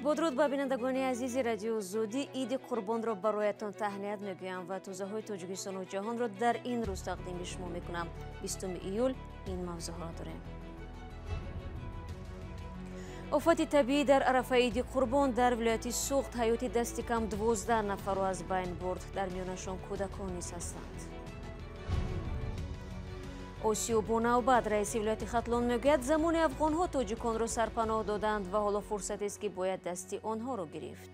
Бо дуруд ба бинандагони азизи Радиои Озодӣ, Иди Қурбонро бароятон таҳният мегӯям ва тозаҳои Тоҷикистону ҷаҳонро дар ин рӯз тақдими шумо мекунам. 20 июл ин мавзӯъҳоро дорем. Офати табиӣ дар арафаи Иди Қурбон дар вилояти Суғд ҳаёти дасти кам 12 нафарро аз байн бурд. Дар миёнашон кӯдакон низ ҳастанд. Осиё бо навбат раиси вилояти Хатлон мегӯяд, замони афғонҳо тоҷиконро сарпаноҳ доданд ва ҳоло фурсатест, ки бояд дасти онҳоро гирифт.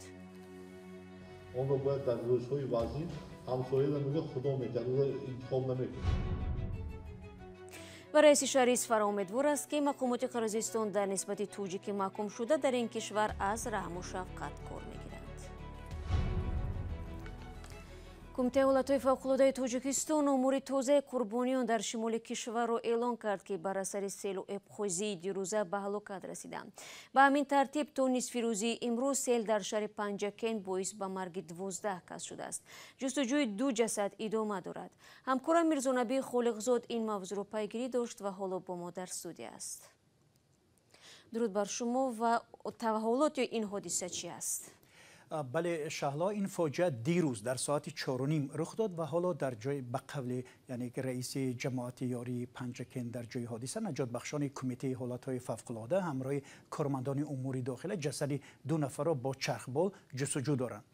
Онро бояд дар рӯзҳои вазин ҳамсояро мегӯяд, худо метиҳад, ӯро интихоб намекунад. Ва раиси шаҳри Исфара умедвор аст, ки мақомоти Қирғизистон дар нисбати тоҷики маҳкумшуда дар ин кишвар аз раҳму шафқат кор мегиранд. Кумитаи ҳолатҳои фавқулодаи Тоҷикистон умури тозаи қурбониён дар шимоли кишварро эълон кард, ки бар асари селу обхезии дирӯза ба ҳалокат расиданд. Ба ҳамин тартиб то нисфи рӯзи имрӯз сел дар шаҳри Панҷакент боис ба марги 12 кас шудааст. Ҷустуҷӯи ду ҷасад идома дорад. Ҳамкорам Мирзонабӣ Холиқзод ин мавзӯъро пайгирӣ дошт ва ҳоло бо мо дар студия аст. Дуруд бар шумо ва таҳаввулоти ин ҳодиса чи аст? Бале, Шаҳло, ин фоҷиа дирӯз дар соати 4:30 рух дод ва ҳоло дар ҷои, ба қавли яъне раиси ҷамоати ёрии Панҷакент, дар ҷои ҳодиса наҷотбахшони Кумитаи ҳолатҳои фавқулода ҳамроҳи кормандони умури дохила ҷасади ду нафарро бо чархбол ҷустуҷӯ доранд.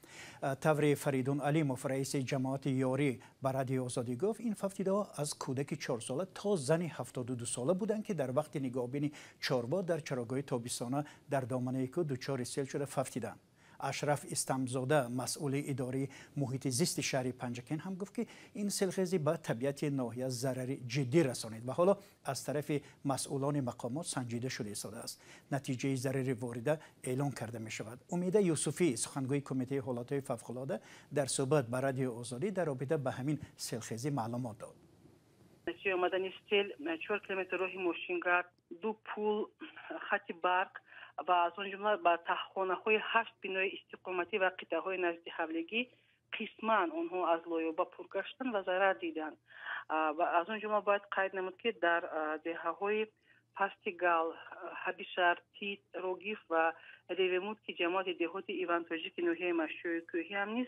Тавре Фаридун Алимов, раиси ҷамоати ёрӣ, ба Радиои Озодӣ гуфт, ин фавтидаҳо аз кӯдаки 4сола то зани 72сола буданд, ки дар вақти нигоҳбини чорво дар чарогоҳи тобистона дар доманаи кӯҳ дучори сел шуда фавтиданд. Ашраф Истамзода, масъули идораи муҳити зисти шаҳри Панҷакент, ҳам гуфт, ки ин селхезӣ ба табиати ноҳия зарари ҷиддӣ расонид ва ҳоло аз тарафи масъулони мақомот санҷида шуда истодааст. Натиҷаи зарари ворида эълон карда мешавад. Умида Юсуфӣ, сухангӯи Кумитаи ҳолатҳои фавқулода, дар суҳбат ба Радиои Озодӣ дар робита ба ҳамин селхезӣ маълумот дод. Натиҷаи омадани сел 4 километр роҳи мошингард, ду пул, хати барқ ва аз он ҷумла ба таҳхонаҳои ҳашт бинои истиқоматӣ ва қитъаҳои назди ҳавлигӣ қисман онҳо аз лоёба пур гаштанд ва зарар диданд. Ва аз он ҷумла бояд қайд намуд, ки дар деҳаҳои Пасти Гал, Ҳабишар, Тит, Рогиф ва Ревемуд, ки ҷамоати деҳоти Ивантоҷики ноҳияи Мастчои Кӯҳӣ ҳам низ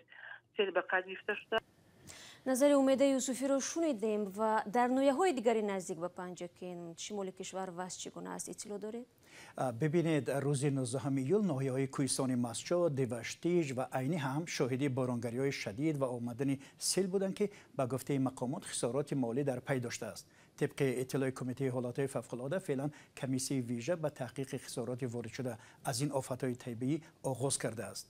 сел ба қайд гирифта шуда. Назари Умеда Юсуфиро шунидем ва дар ноҳияҳои дигари наздик ба Панҷакент, шимоли кишвар, вазъ чӣ гуна аст, иттилоъ доред? Бибинед, рӯзи 19 июл ноҳияҳои кӯҳистони Мастчо, Деваштич ва Айнӣ ҳам шоҳиди боронгариҳои шадид ва омадани сел буданд, ки ба гуфтаи мақомот хисороти молӣ дар пай доштааст. Тибқи иттилои Кумитаи ҳолатҳои фавқулода, феълан комиссияи вижа ба таҳқиқи хисороти воридшуда аз ин офатҳои табиӣ оғоз кардааст.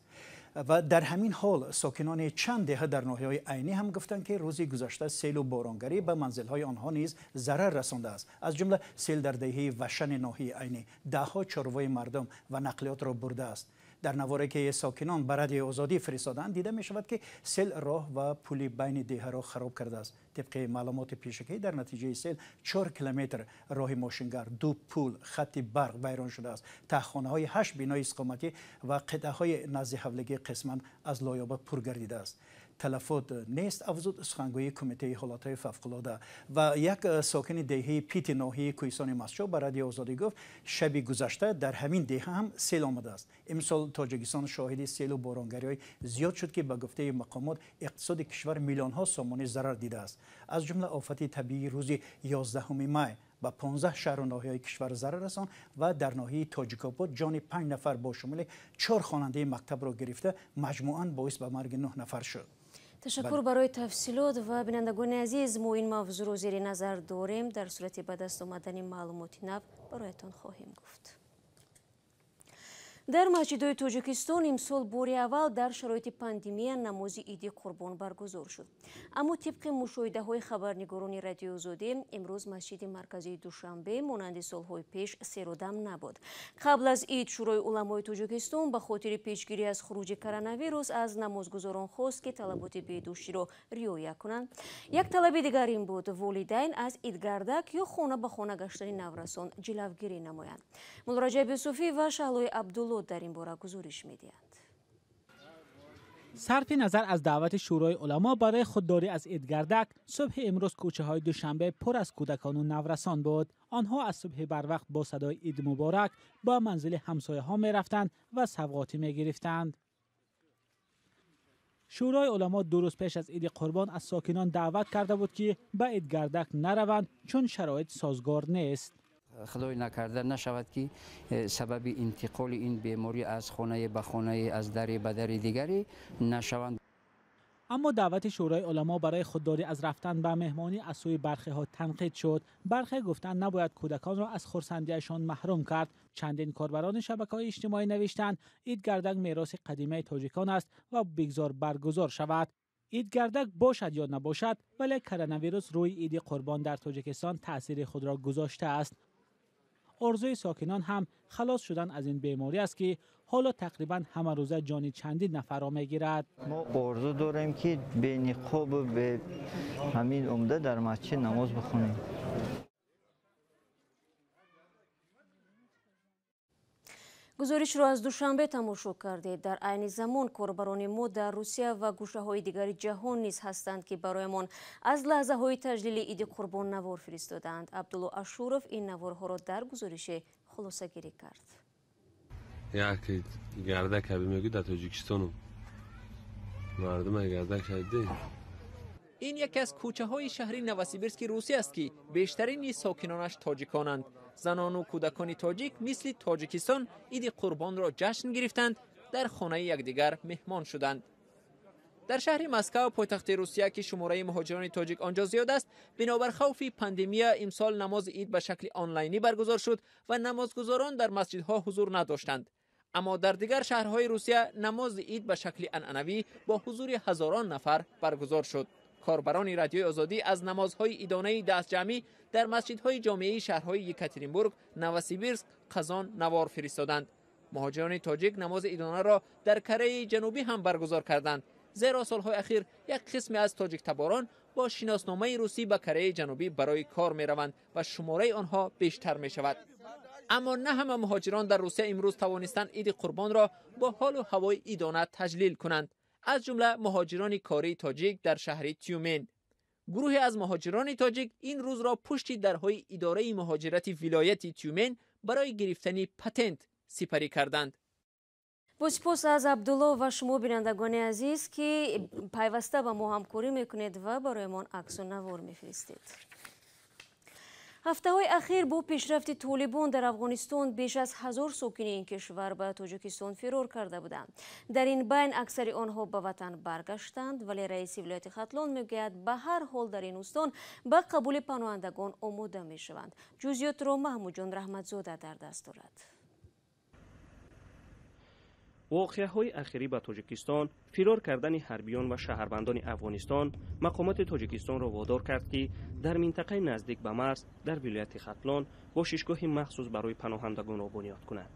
Ва дар ҳамин ҳол сокинони чанд деҳа дар ноҳияҳои Айнӣ ҳам гуфтанд, ки рӯзи гузашта селу боронгарӣ ба манзилҳои онҳо низ зарар расондааст. Аз ҷумла сел дар деҳаи Вашани ноҳияи Айнӣ даҳҳо чорвои мардум ва нақлиётро бурдааст. Дар наворе, ки сокинон ба Радиои Озодӣ фиристоданд, дида мешавад, ки сел роҳ ва пули байни деҳаро хароб кардааст. Тибқи маълумоти пешакӣ, дар натиҷаи сел 4 километр роҳи мошингард, ду пул, хатти барқ вайрон шудааст. Таҳхонаҳои ҳашт бинои истиқоматӣ ва қитъаҳои назди ҳавлигӣ қисман аз лоёба пур гардидааст. Талафот нест, афзуд сухангӯи Кумитаи ҳолатҳои фавқулода. Ва як сокини деҳаи Пити ноҳияи кӯҳистони Мастчо ба Радиои Озодӣ гуфт, шаби гузашта дар ҳамин деҳа ҳам сел омадааст. Имсол Тоҷикистон шоҳиди селу боронгариҳои зиёд шуд, ки ба гуфтаи мақомот иқтисоди кишвар миллионҳо сомонӣ зарар дидааст. Аз ҷумла офати табиии рӯзи 11 май ба 15 шаҳру ноҳияҳои кишвар зарар расонд ва дар ноҳияи Тоҷикобод ҷони панҷ нафар бо шумули чор хонандаи мактабро гирифта, маҷмӯан боис ба марги нӯҳ нафар шуд. Ташаккур барои тафсилот. Ва бинандагони азиз, мо ин мавзӯъро зери назар дорем. Дар сурати ба даст омадани маълумоти нав бароятон хоҳем гуфт. Дар масҷидҳои Тоҷикистон имсол бори аввал дар шароити пандемия намози Иди Қурбон баргузор шуд. Аммо тибқи мушоҳидаҳои хабарнигорони Радиои Озодӣ, имрӯз масҷиди марказии Душанбе монанди солҳои пеш серодам набуд. Қабл аз ид Шӯрои уламои Тоҷикистон ба хотири пешгирӣ аз хуруҷи коронавирус аз намозгузорон хост, ки талаботи беҳдоштиро риоя кунанд. Як талаби дигар ин буд: волидайн аз идгардак ё хона ба хона гаштани наврасон ҷилавгирӣ намоянд. Муллораҷаб Юсуфӣ ва Шаҳлои Абдулло дар ин бора гузориш медиҳанд. Сарфи назар аз даъвати Шӯрои уламо барои худдорӣ аз идгардак, субҳи имрӯз кӯчаҳои Душанбе пур аз кӯдакону наврасон буд. Онҳо аз субҳи барвақт бо садои Ид муборак ба манзили ҳамсояҳо мерафтанд ва савғотӣ мегирифтанд. Шӯрои уламо 2 рӯз пеш аз Иди Қурбон аз сокинон даъват карда буд, ки ба идгардак нараванд, чун шароит созгор нест. Худой накарда нашавад, ки сабаби интиқоли ин беморӣ аз хонае ба хонае, аз даре ба дари дигаре нашаванд. Аммо даъвати Шӯрои уламо барои худдорӣ аз рафтан ба меҳмонӣ аз сӯи бархеҳо танқид шуд. Бархе гуфтанд, набояд кӯдаконро аз хурсандиашон маҳрум кард. Чандин корбарони шабакаҳои иҷтимоӣ навиштанд, идгардак мероси қадимаи тоҷикон аст ва бигзор баргузор шавад. Идгардак бошад ё набошад, вале коронавирус рӯи Иди Қурбон дар Тоҷикистон таъсири худро гузоштааст. Орзуи сокинон ҳам халос шудан аз ин беморӣ аст, ки ҳоло тақрибан ҳама рӯза ҷони чандин нафарро мегирад. Мо орзу дорем, ки бе ниқобу бе ҳамин омада дар масҷид намоз бихонем. Гузоришро аз Душанбе тамошо кардед. Дар айни замон корбарони мо дар Русия ва гӯшаҳои дигари ҷаҳон низ ҳастанд, ки бароямон аз лаҳзаҳои таҷлили Иди Қурбон навор фиристодаанд. Абдулло Ашуров ин наворҳоро дар гузорише хулосагирӣ кард. Як гардак аби мегӯ дар Тоҷикистону мардум гардак шади. Ин яке аз кӯчаҳои шаҳри Новосибирски Русия аст, ки бештарини сокинонаш тоҷиконанд. Занону кӯдакони тоҷик мисли Тоҷикистон Иди Қурбонро ҷашн гирифтанд, дар хонаи якдигар меҳмон шуданд. Дар шаҳри Москав, пойтахти Русия, ки шумораи муҳоҷирони тоҷик он ҷо зиёд аст, бинобар хавфи пандемия имсол намози ид ба шакли онлайнӣ баргузор шуд ва намозгузорон дар масҷидҳо ҳузур надоштанд. Аммо дар дигар шаҳрҳои Русия намози ид ба шакли анъанавӣ бо ҳузури ҳазорон нафар баргузор шуд. Корбарони Радиои Озодӣ аз намозҳои идонаи дастҷамъӣ дар масҷидҳои ҷомеаи шаҳрҳои Екатеринбург, Новосибирск, Қазон навор фиристоданд. Муҳоҷирони тоҷик намози идонаро дар Кореяи Ҷанубӣ ҳам баргузор карданд, зеро солҳои ахир як қисме аз тоҷиктаборон бо шиносномаи русӣ ба Кореяи Ҷанубӣ барои кор мераванд ва шумораи онҳо бештар мешавад. Аммо на ҳама муҳоҷирон дар Русия имрӯз тавонистанд Иди Қурбонро бо ҳолу ҳавои идона таҷлил кунанд, аз ҷумла муҳоҷирони кории тоҷик дар шаҳри Тюмен. Гурӯҳе аз муҳоҷирони тоҷик ин рӯзро пушти дарҳои идораи муҳоҷирати вилояти Тюмен барои гирифтани патент сипарӣ карданд. Бо сипос аз Абдулло ва шумо, бинандагони азиз, ки пайваста ба мо ҳамкорӣ мекунед ва бароямон аксу навор мефиристед. Ҳафтаҳои ахир бо пешрафти Толибон дар Афғонистон беш аз 1000 сокини ин кишвар ба Тоҷикистон фирор карда буданд. Дар ин байн аксари онҳо ба ватан баргаштанд, вале раиси вилояти Хатлон мегӯяд, ба ҳар ҳол дар ин устон ба қабули паноҳандагон омода мешаванд. Ҷузъиётро Маҳмудҷон Раҳматзода дар даст дорад. Воқеаҳои ахирӣ ба Тоҷикистон, фирор кардани ҳарбиён ва шаҳрвандони Афғонистон мақомоти Тоҷикистонро водор кард, ки дар минтақаи наздик ба марз дар вилояти Хатлон бошишгоҳи махсус барои паноҳандагонро бунёд кунад.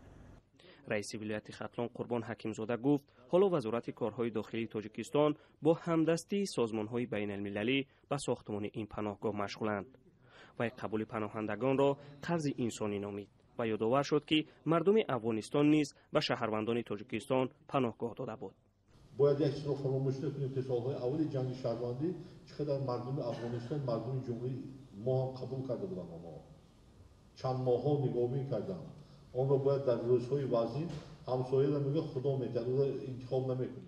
Раиси вилояти Хатлон Қурбон Ҳакимзода гуфт, ҳоло Вазорати корҳои дохилии Тоҷикистон бо ҳамдастии созмонҳои байналмилалӣ ба сохтмони ин паноҳгоҳ машғуланд. Вай қабули паноҳандагонро қарзи инсонӣ номид ва ёдовар шуд, ки мардуми Афғонистон низ ба шаҳрвандони Тоҷикистон паноҳгоҳ дода буд. Бояд як чизро фаромӯш накунем, ки солҳои аввали ҷанги шаҳрвандӣ чӣ қадар мардуми Афғонистон, мардуми ҷумҳурии мо ҳам қабул карда буданд. Онҳо чанд моҳҳо нигоҳубин карданд. Онро бояд дар рӯзҳои вазин ҳамсояро мегӯяд, Худо метиҳад, ӯро интихоб намекунем.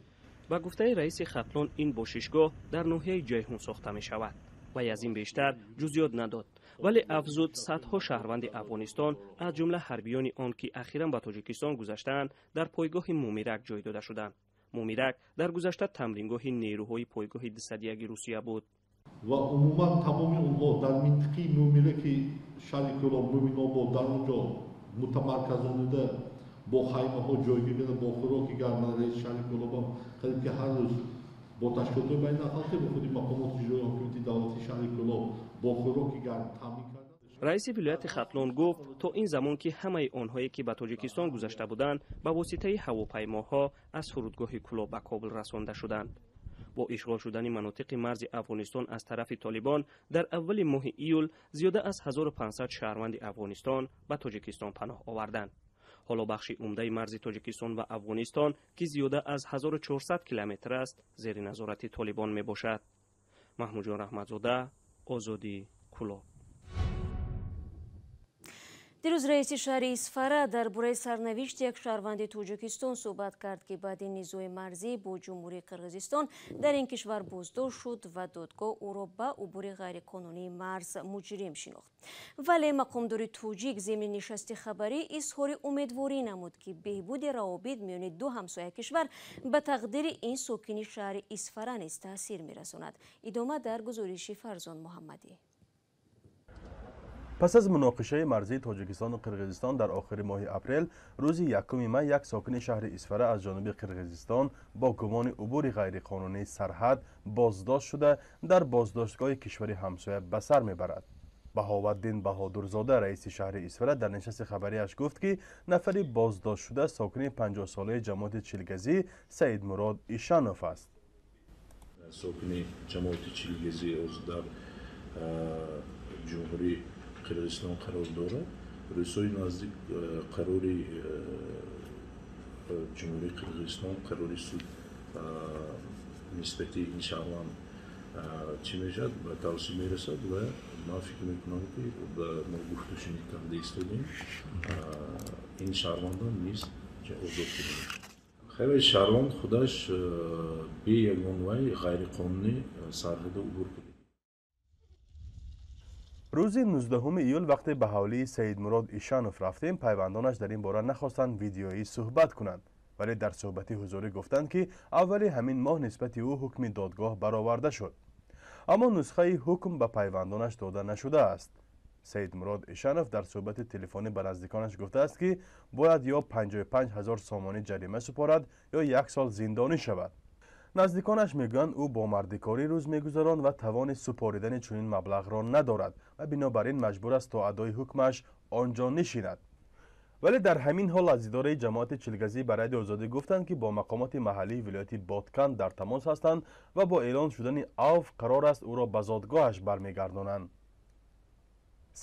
Ба гуфтаи раиси Хатлон, ин бошишгоҳ дар ноҳияи Ҷайҳун сохта мешавад. Вай аз ин бештар ҷузъиёт надод, вале афзуд, садҳо шаҳрванди Афғонистон, аз ҷумла ҳарбиёни он, ки ахиран ба Тоҷикистон гузаштаанд, дар пойгоҳи Мумирак ҷой дода шуданд. Мумирак дар гузашта тамрингоҳи нерӯҳои пойгоҳи 201 Русия буд. Ва умуман тамоми онҳо дар минтиқаи Мумираки шаҳри Кӯлоб, Муминобод, дар он ҷо мутамарказонида бо хаймаҳо ҷойгир карда, бо хӯроки гарм. Раиси шаҳри Кӯлобам қариб ки ҳар рӯз бо ташкилотҳои байналхалқӣ, бо худи мақомоти иҷроии ҳокимияти давлатии шаҳри Кӯлоб бо хӯроки гарм таъмин карданд. Раиси вилояти Хатлон гуфт, то ин замон ки ҳамаи онҳое, ки ба Тоҷикистон гузашта буданд, ба воситаи ҳавопаймоҳо аз фурудгоҳи Кӯлоб ба Кобул расонда шуданд. Бо ишғол шудани манотиқи марзи Афғонистон аз тарафи Толибон дар аввали моҳи июл зиёда аз 1500 шаҳрванди Афғонистон ба Тоҷикистон паноҳ оварданд. Ҳоло бахши умдаи марзи Тоҷикистон ва Афғонистон, ки зиёда аз 1400 километр аст, зери назорати Толибон мебошад. Маҳмудҷон Раҳматзода, Озодӣ, Кӯлоб. Дирӯз раиси шаҳри Исфара дар бораи сарнавишти як шаҳрванди Тоҷикистон суҳбат кард, ки баъди низои марзӣ бо Ҷумҳурии Қирғизистон дар ин кишвар боздошт шуд ва додгоҳ ӯро ба убури ғайриқонунии марз муҷрим шинохт. Вале мақомдори тоҷик зимни нишасти хабарӣ изҳори умедворӣ намуд, ки беҳбуди равобит миёни ду ҳамсоя кишвар ба тақдири ин сокини шаҳри Исфара низ таъсир мерасонад. Идома дар гузориши Фарзон Муҳаммадӣ. Пас аз муноқишаи марзии Тоҷикистону Қирғизистон дар охири моҳи апрел, рӯзи 1 май як сокини шаҳри Исфара аз ҷониби Қирғизистон бо гумони убури ғайриқонунии сарҳад боздошт шуда, дар боздоштгоҳи кишвари ҳамсоя ба сар мебарад. Баҳоваддин Баҳодурзода, раиси шаҳри Исфара, дар нишасти хабарияш гуфт, ки нафари боздоштшуда сокини 50-солаи ҷамоати Чилгазӣ Саидмурод Ишанов аст. Сокини ҷамоати Чилгазӣ дар ҷумҳурии Қирғизистон қарор дорад. Рӯзҳои наздик қарори Ҷумҳурии Қирғизистон, қарори суд нисбати ин шаҳрванд чӣ мешавад, ба тавсия мерасад ва ман фикр мекунам, ки ба мо гуфтушунид карда истодем, ин шаҳрвандон низ озод шуда мешавад. Хеле шаҳрванд худаш бе ягон вай ғайриқонунӣ сарҳадро убур кард. Рӯзи 19 июл вақте ба ҳавлии Саидмурод Ишанов рафтем, пайвандонаш дар ин бора нахостанд видеоӣ суҳбат кунанд, вале дар суҳбати ҳузурӣ гуфтанд, ки аввали ҳамин моҳ нисбати ӯ ҳукми додгоҳ бароварда шуд, аммо нусхаи ҳукм ба пайвандонаш дода нашудааст. Саидмурод Ишанов дар суҳбати телефонӣ ба наздиконаш гуфтааст, ки бояд ё 55 ҳазор сомонӣ ҷарима супорад ё як сол зиндонӣ шавад. Наздиконаш мегӯянд, ӯ бо мардикорӣ рӯз мегузаронд ва тавони супоридани чунин маблағро надорад ва бинобар ин маҷбур аст то адои ҳукмаш он ҷо нишинад. Вале дар ҳамин ҳол аз идораи ҷамоати Чилгазӣ ба Радиои Озодӣ гуфтанд, ки бо мақомоти маҳаллии вилояти Бодканд дар тамос ҳастанд ва бо эълон шудани авф қарор аст ӯро ба зодгоҳаш бармегардонанд.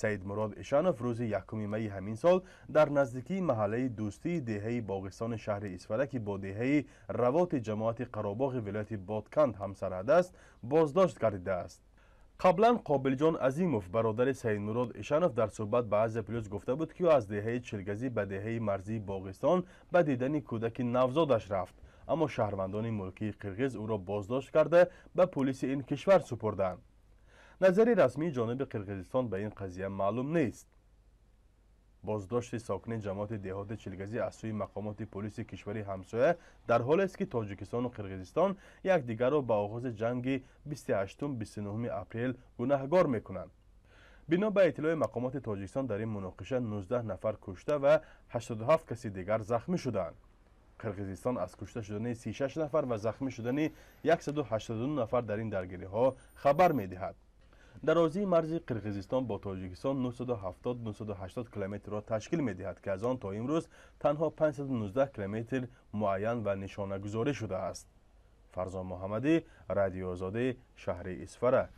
Саидмурод Ишанов рӯзи 1 майи ҳамин сол дар наздикии маҳаллаи Дӯстии деҳаи Боғистони шаҳри Исфара, ки бо деҳаи Равоти ҷамоати Қаробоғи вилояти Бодканд ҳамсарҳад аст, боздошт гардидааст. Қаблан Қобилҷон Азимов, бародари Саидмурод Ишанов, дар суҳбат ба Азия Плюс гуфта буд, ки ӯ аз деҳаи Чилгазӣ ба деҳаи марзии Боғистон ба дидани кӯдаки навзодаш рафт, аммо шаҳрвандони мулкии қирғиз ӯро боздошт карда ба пулиси ин кишвар супурданд. Назари расмии ҷониби Қирғизистон ба ин қазия маълум нест. Боздошти сокини ҷамоати деҳоти Чилгазӣ аз сӯи мақомоти пулиси кишвари ҳамсоя дар ҳолест, ки Тоҷикистону Қирғизистон якдигарро ба оғози ҷанги 28-29 апрел гунаҳгор мекунанд. Бино ба иттилои мақомоти Тоҷикистон, дар ин муноқиша 19 нафар кушта ва 87 каси дигар захмӣ шудаанд. Қирғизистон аз кушта шудани 36 нафар ва захмӣ шудани 182 нафар дар ин даргириҳо хабар медиҳад. Дарозии марзи Қирғизистон бо Тоҷикистон 970-980 километрро ташкил медиҳад, ки аз он то имрӯз танҳо 519 километр муайян ва нишонагузорӣ шудааст. Фарзон Муҳаммадӣ, Радиои Озодӣ, шаҳри Исфара.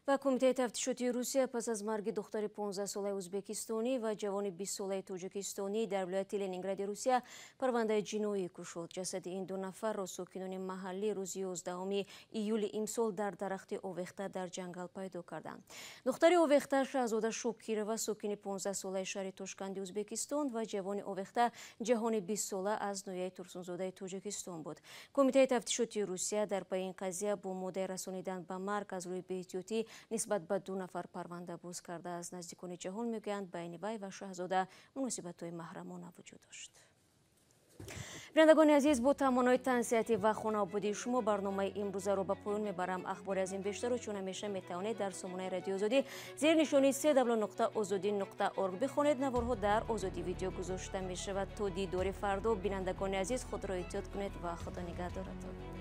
Ва Кумитаи тафтишотии Русия пас аз марги духтари 15-солаи ӯзбекистонӣ ва ҷавони 20-солаи тоҷикистонӣ дар вилояти Ленингради Русия парвандаи ҷиноӣ кушод. Ҷасади ин ду нафарро сокинони маҳаллӣ рӯзи 11 июли имсол дар дарахти овехта дар ҷангал пайдо карданд. Духтари овехта Шаҳзода Шокирова, сокини 15-солаи шаҳри Тошканди Ӯзбекистон, ва ҷавони овехта Ҷаҳони 20-сола аз ноҳияи Турсунзодаи Тоҷикистон буд. Кумитаи тафтишотии Русия дар пайи ин қазия бо моддаи расонидан ба марг аз рӯи беэҳтиётӣ нисбат ба ду нафар парванда боз кардааст. Наздикони ҷаҳон мегӯянд, байни вай ва Шаҳзода муносибатҳои маҳрамона вуҷуд дошт. Бинандагони азиз, бо таманнои тансиҳатӣ ва хонаободии шумо барномаи имрӯзаро ба поён мебарам. Ахбори аз ин бештарро чун ҳамеша метавонед дар сомонаи Радиои Озодӣ зери нишонии www.ozodi.org бихонед. Наворҳо дар Озодӣ видео гузошта мешавад. То дидори фардо, бинандагони азиз, худро эҳтиёт кунед ва Худо нигаҳдоратон.